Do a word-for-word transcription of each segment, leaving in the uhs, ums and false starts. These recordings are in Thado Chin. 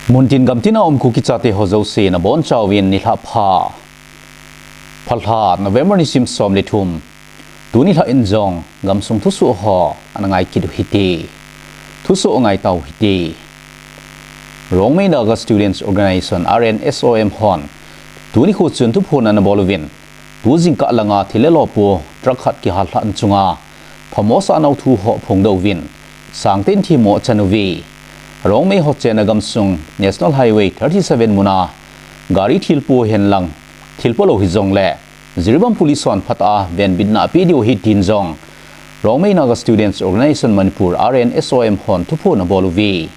Muntin gamtina um Kuki chate ho jouse nabonchauvin nilhah pha. Phalha November nisim som le thum. Tuni lhah in jong gamsung thusoh ho ana ngai kit u hite. Thusoh ngai tau hite. Rongmei Naga Students Organization, R N S O M hon tuni kho chun thuphon ana bol uvin, tu jingkah langa thil le lo pu truck khat kihal lhah chunga phamo asah nau thu ho aphongdoh uvin, sangtah in themmo achan uve. Rongmei ho chenna gamsung National Highway thirty seven muna gari thil pu hen lang, thil pu lou hijongle Jiribam Police hon phatah a venbitna apeh diu ahi tin jong Rongmei Naga Students Organization Manipur, R N S O M hon thuphon abol uve.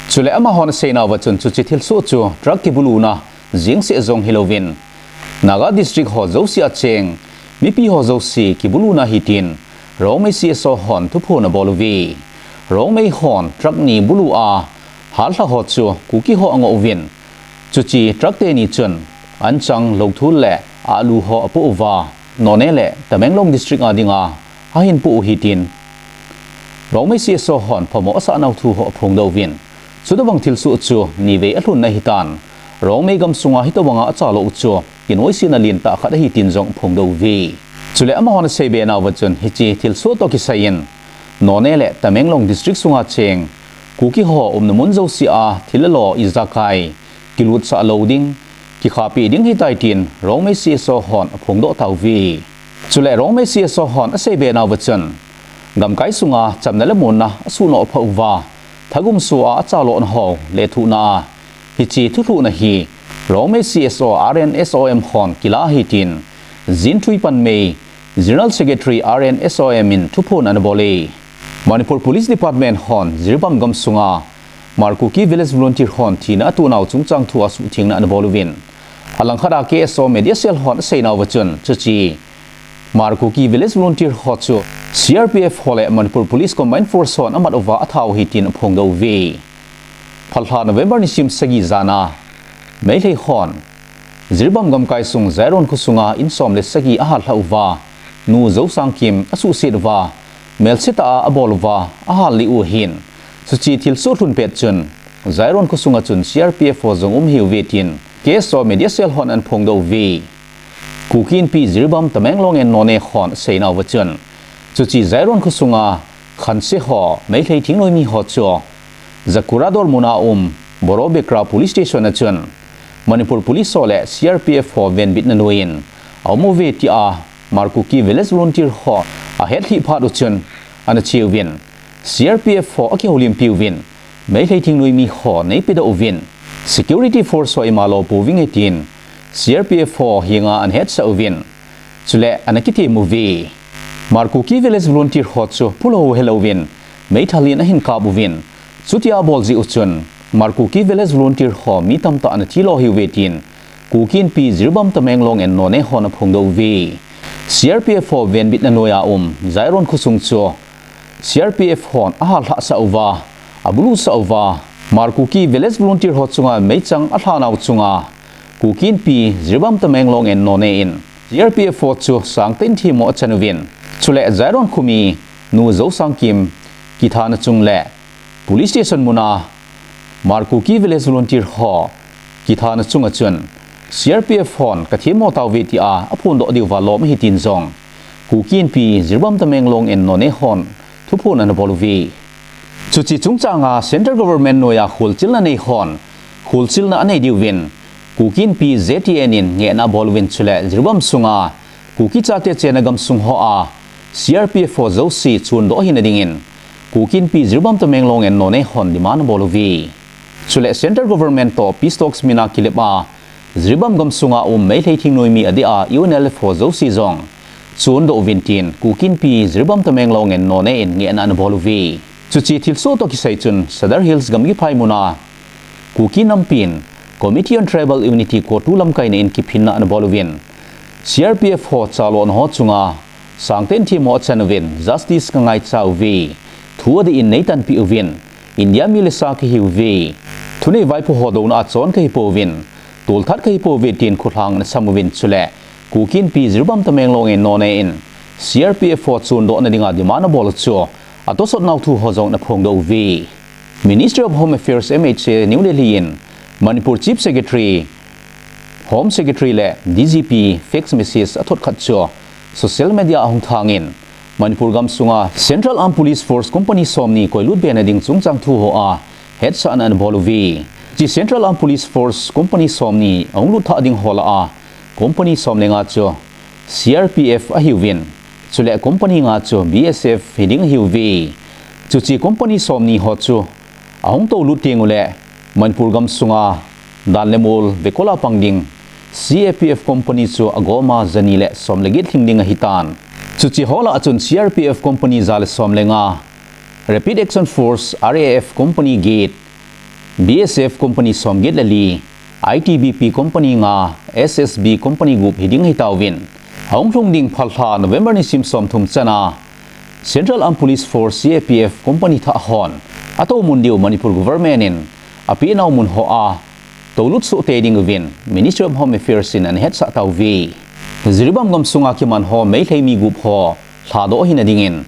Chule amahon aseinauva chun chuche thilsoh chu truck kibuluna jeng seh jong hilouvin, Naga District ho jouse a cheng mipi ho jouse kibuluna ahi tin Rongmei C S O hon thuphon abol uve. Rongmei hon truck ni bulu a hallhah ho chu Kuki ho angoh uvin, chuche truck teni chun anchang, lothul le alu ho apoh uva, Noney le Tamenglong District a dinga ahin poh u ahi tin Rongmei C S O hon phamo asah nau thu ho aphongdoh uvin, chutobang thilsoh chu nivei alhunna ahitan, Rongmei gamsunga hitobanga achalo u chu kinoisena lentah khat ahi tin jong aphongdoh uve. Chule amahon aseibe nauva chun hiche thilsoh toh kisaiyin, Noney le Tamenglong District sunga cheng Kuki ho umna mun jouse a thil le lo ijakai kilutsah lou ding, kikhahpeh ding ahitai tin Rongmei C S O hon aphongdoh tauve. Chule Rongmei C S O hon aseibe nauva chun, gamkai sunga chamna le muonna asuhnoh phah uva, thagum soh a achalona ho lethuhna a hiche thulhuhna hi Rongmei C S O R N S O M hon kila ahi tin Jinthui Panmei, General Secretary R N S O M in thuphon ana bol e. Manipur Police Department hon Jiribam gamsunga Hmar Kuki Village Volunteer hon thina atonau chungchang thua suhthengna ana bol uvin, alangkhat a K S O Media Cell hon aseinauva chun chuche Hmar Kuki Village Volunteer ho chu C R P F ho le Manipur Police Combined Force hon amat uva atha u ahi tin aphongdoh uve. Phalha November nisim sagi jana Meitei hon Jiribam gamkai sung Jairon khosunga in som le sagi ahallhah uva, nu Jousangkim asuhset uva, melsetah a abol uva ahallih u ahin, chuche thilsoh lhun pet chun Jairon khosunga chun C R P F ho jong um ahiuve tin K S O Media Cell hon ana phongdoh uve. Kuki Inpi Jiribam Tamenglong and Noney hon aseinauva chun, chuche Jairon khosunga khanse ho Meitei thingnoimi ho chu Jakurador muna um Borobekra Police Station a chun Manipur Police ho le C R P F ho venbitna noiyin aum uve tia Hmar Kuki Village Volunteer ho ahetlhih phat u chun ana cheuvin, C R P F ho akihoulimpi uvin, Meitei thingnoimi ho neipedoh uvin, security force ho ima lo pouvinge tin C R P F ho henga ana hetsah uvin, chule ana kithem uve. Hmar Kuki Village Volunteer ho chu phulou helouvin meithal in ahin kap uvin, chutia abol jeh u chun Hmar Kuki Village Volunteer ho mi tamtah ana thilo ahiuve tin Kuki Inpi Jiribam Tamenglong and Noney hon aphongdoh uve. C R P F ho venbitna noiya um Jairon khosung chu C R P F hon ahallhah sah uva, abulu sah uva, Hmar Kuki Village Volunteer ho chunga meichang alhanau chunga Kuki Inpi Jiribam Tamenglong and Noney in C R P F ho chu sangtah in themmo achan uvin, chule Jairon khomi nu Jousangkim kithana chung le Police Station muna Hmar Kuki Village Volunteer ho kithana chunga chun C R P F hon kathemmo tauve tia aphondoh diuva lom ahi tin jong Kuki Inpi Jiribam Tamenglong and Noney hon thuphon ana bol uve. Chuche chungchanga Central Government noiya kholchilna nei hon kholchilna anei diuvin Kuki Inpi J T N in ngehna abol uvin, chule Jiribam sunga Kuki chate chenna gamsung hoa C R P F ho jouse chondoh ahina dingin Kuki Inpi Jiribam Tamenglong and Noney hon demand abol uve. Chule Central Government toh peace talks mina kilep a Jiribam gamsunga um Meitei thingnoimi adeh a U N L F ho jouse jong chondoh uvin tin Kuki Inpi Jiribam Tamenglong and Noney in ngehna ana bol uve. Chuche thilsoh toh kisai chun Sadar Hills gamgiphai muna Kuki nampin Committee on Tribal Unity CoTU lamkaina in kiphinna ana bol uvin, C R P F ho chalona ho chunga sangtah in themmo achan uvin, justice kangaicha uve, thu adih in neitanpeh uvin, India mi le sa kahiuve, thunei vaipo ho douna a chon kahipouvin, tolthat kahipouve tin kholhang ana sam uvin, chule Kuki Inpi Jiribam Tamenglong and Noney in C R P F ho chondohna dinga demand abol u chu atosot nau thu ho jong ana phongdoh uve. Ministry of Home Affairs, M H A, New Delhi in Manipur Chief Secretary, Home Secretary le D G P fax message athot khat chu social media ahung thangin, Manipur gamsunga Central Armed Police Force Company somni koilut bena ding chungchang thu hoa hetsahna anabol uve. Chi Central Armed Police Force Company somni ahung lut thah ding ho lah a Company som le nga chu C R P F ahiuvin, chule Company nga chu B S F hiding ahiuve. Chuche Company somni ho chu ahung toulut teng uleh Manipur gamsunga dan le mol vekol a pang ding C A P F Company chu agoma jani le som le get lhing ding ahitan. Chuche ho lah a chun C R P F Company ja le som le nga, Rapid Action Force, R A F, Company get, B S F Company som get le li, I T B P Company nga, S S B Company gup hiding ahitauvin, ahung lhung ding phalha November nisim somthum chana Central Armed Police Force, C A P F, Company thah hon atou mun diu Manipur Government in apeh nau mun hoa toulut soh tei ding uvin Ministry of Home Affairs in anahetsah tauve. Jiribam gamsunga kiman ho Meitei mi gup ho lhadoh ahina dingin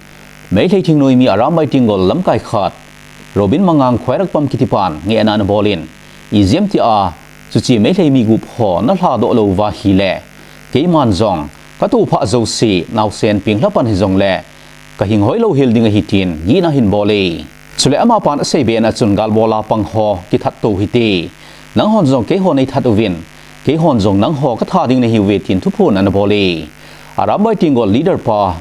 Meitei thingnoimi Arambai Tenggol lamkai khat Robin Mangang Khwairakpam kitipan ngehna anabol in, ijeh ham tia chuche Meitei mi gup ho nalhadoh lou uva ahileh keiman jong katoh phah jouse naosen penglha pan hijongleh kahing hoilou hel ding ahi tin gihna ahinbol e. Chule amapan asei bena chun galbol a pang ho kithat tou hite. Nanghon jong keiho neithat uvin, keihon jong nangho katha ding nahiuve tin thuphon anabol e. Arambai Tenggol leader pa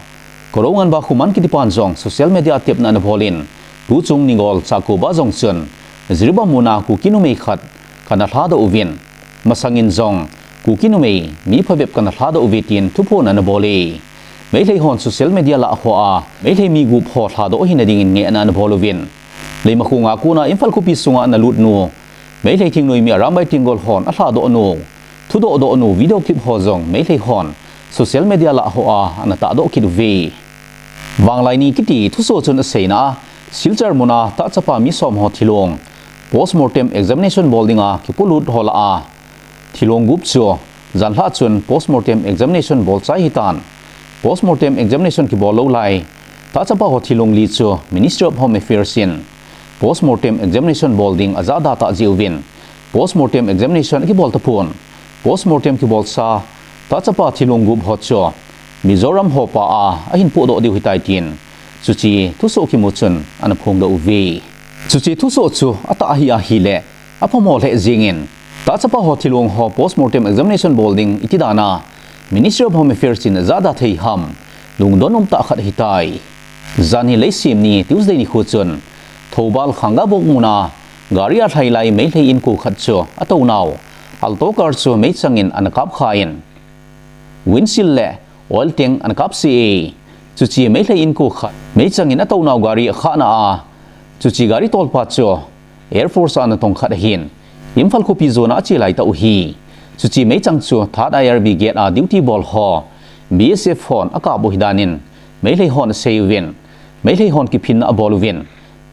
Korounganba Khuman kitipan jong social media a tepna anabol in, tuchung nigol Chakuba jong chun Jiribam muna Kuki numei khat kana lhadoh uvin, masangin jong Kuki numei mi phabep kana lhadoh uve tin thuphon anabol e. Meitei hon social media lah hoa Meitei mi gup ho lhadoh ahina dingin ngehna anabol uvin, Leimakhong a kona Imphal khopi sunga analut nu Meitei thingnoimi Arambai Tenggol hon alhadoh nu, thudoh doh nu video clip ho jong Meitei hon social media lah hoa anatahdoh kit uve. Vanglai ni kiti thusoh chun aseina a, Silchar muna tahchapa mi som ho thilong postmortem examination bol dinga kipolut ho lah a thilong gup chu janhi chun postmortem examination bol chai ahitan. Postmortem examination kibol lou lai tahchapa ho thilong li chu Ministry of Home Affairs in postmortem examination bol ding ajahda tah jeh uvin, postmortem examination akibol tapon. Postmortem kibolsa tahchapa thilong gup ho chu Mizoram ho pa a ahin pohdoh diu ahitai tin chuche thusoh kimu chun anaphongdoh uve. Chuche thusoh chu atah ahi ahileh aphamo lheh jengin, tahchapa ho thilong ho postmortem examination bol ding iti dan a Ministry of Home Affairs in ajahda thei ham, lungdon umtah khat ahitai. Janhi leisim ni Tuesday nikho chun Thoubal Khangabok muna gari a lhai lai Meitei inko khat chu atounau Alto car chu meichang in anakap khan, windshield le oil tank anakap se e. Chuche Meitei inko khat meichang in atounau gari akhahna a, chuche gari tolpa chu Air Force a anatong khat ahin, Imphal khopi jona ache laitah u ahi. Chuche meichang chu Third I R B gate a duty bol ho B S F hon akap u ahi danin Meitei hon asei uvin, Meitei hon kiphinna abol uvin,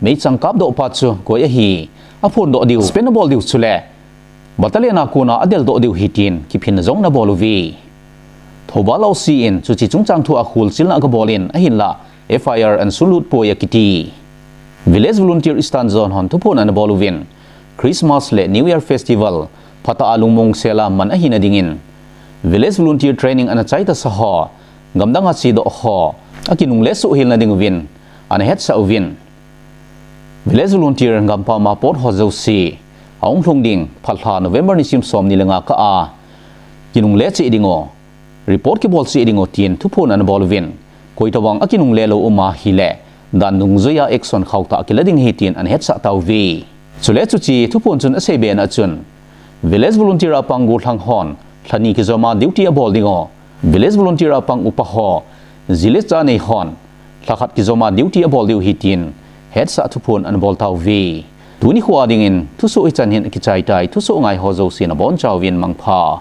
meichang kapdoh pa chu koi ahi, aphondoh diu, spend abol diu chuleh battalion a kona adeldoh diu ahi tin kiphinna jong anabol uve. Thoubal O C in chuche chungchang thu a kholchilna agabol in ahinlah F I R anasunlut poi akiti. Village Volunteer Eastern Zone hon thuphon anabol uvin, Christmas le New Year Festival phatah a lungmong sela man ahina dingin Village Volunteer Training anachaitasa ho, gamdang a chedoh ho akinungle suhhelna ding uvin anahetsah uvin, Village Volunteer gampam a pot ho jouse ahung lhung ding phalha November nisim somni le nga kah a kinungle cheh ding u, report kibol cheh ding u tin thuphon anabol uvin, koitobang akinungle lou um ahileh dan dungjuia action khauhtah kila ding ahi tin anahetsah tauve. Chule chuche thuphon chun asei bena chun, Village Volunteer a pang gollhang hon lhani kijoma duty abol ding u, Village Volunteer a pang upa ho, village a nei hon lhakhat kijoma duty abol diu ahi tin hetsah thuphon anabol tauve. Tuni khoa dingin thusoh hichan hin akichai tai, thusoh ngai ho jouse nabonchauvin mangpha.